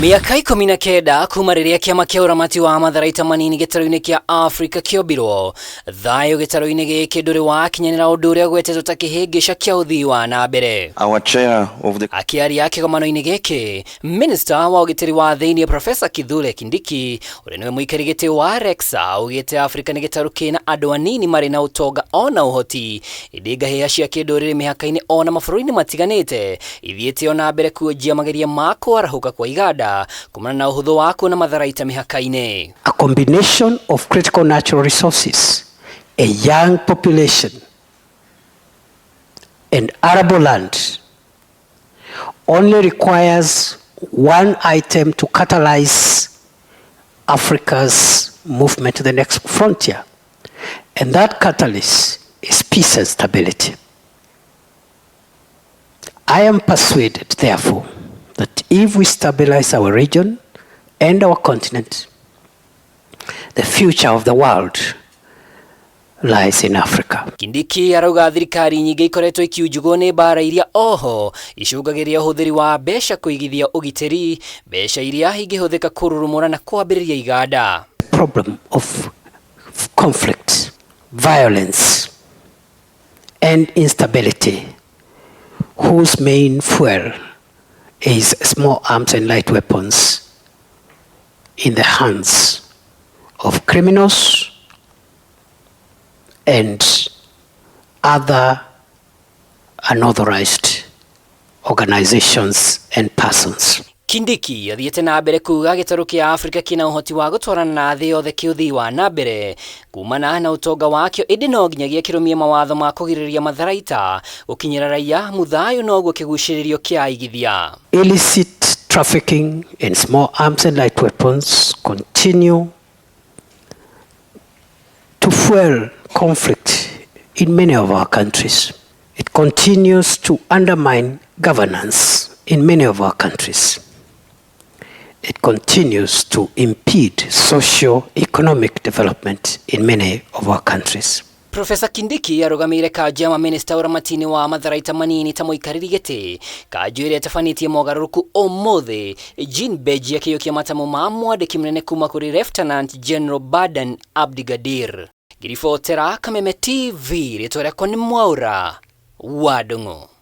Mĩaka 19 kuma rĩrĩa kĩama kĩa ũramati wa matharaita manini gĩtarũ-inĩ kĩa Afrika kĩombirwo, thayũ gĩtarũ-inĩ gĩkĩ ndũrĩ wakinyanĩra ũndũ ũrĩa ũgwetetwo ta kĩhĩngĩca kĩa ũthii wa na mbere. Our chair of the Akĩaria kĩgomano-inĩ gĩkĩ, Minista wa ũgitĩri wa thĩinĩ Professor Kithure Kindiki ũrĩa nĩwe mũikari gĩtĩ wa RECSA augĩte Afrika nĩ gĩtarũ kĩna andũ anini marĩ na ũtonga ona ũhoti, ĩndĩ ngahĩha cia kĩndũrĩrĩ mĩhaka-inĩ ona mabũrũri-inĩ matiganĩte ithiĩte ona mbere kuonjia mageria ma kwarahũka kwa iganda kumana na ũhũthũ wa kuona matharaita mĩhaka-inĩ. A combination of critical natural resources, a young population, and arable land only requires one item to catalyze Africa's movement to the next frontier. And that catalyst is peace and stability. I am persuaded, therefore, that if we stabilize our region and our continent, the future of the world lies in Africa. Kindiki arauga thirikari nyingĩ ikoretwo ikiunjugwo nĩ mbara iria oho icũngagĩria ũhũthĩri wa mbeca kũigithia ũgitĩri, mbeca iria ingĩhũthĩka kũrurumũra na kwambĩrĩria iganda. Problem of conflict, violence, and instability, whose main fuel is small arms and light weapons in the hands of criminals and other unauthorized organizations and persons. Kindiki athiĩte na mbere kuga gĩtarũ kĩa Afrika kĩna ũhoti wa gũtwarana na thĩ yothe kĩũthii wa na mbere kumana na ũtonga wakĩo, ĩndĩ no nginyagia kĩrũmie mawatho ma kũgirĩrĩria matharaita gũkinyĩra raia muthayo noguo kĩgucĩrĩrio kĩa aigithia. Illicit trafficking in small arms and light weapons continue to fuel conflict in many of our countries. It continues to undermine governance in many of our countries. It continues to impede socio-economic development in many of our countries. Professor Kindiki arũgamĩire kanjũ ya mamĩnĩsta ũramati-inĩ wa matharaita manini ta mũikarĩri gĩtĩ, kanjũ ĩrĩa ĩtabanĩtie mogarũrũku ũmũthĩ. Jean Beji akĩiyũkia matamu ma mwandĩki mũnene kuma kũrĩ Lieutenant General Badan Abdigadir. Ngĩribotera Kameme TV, rĩtwa rĩakwa nĩ Mwaũra wa Ndung'u.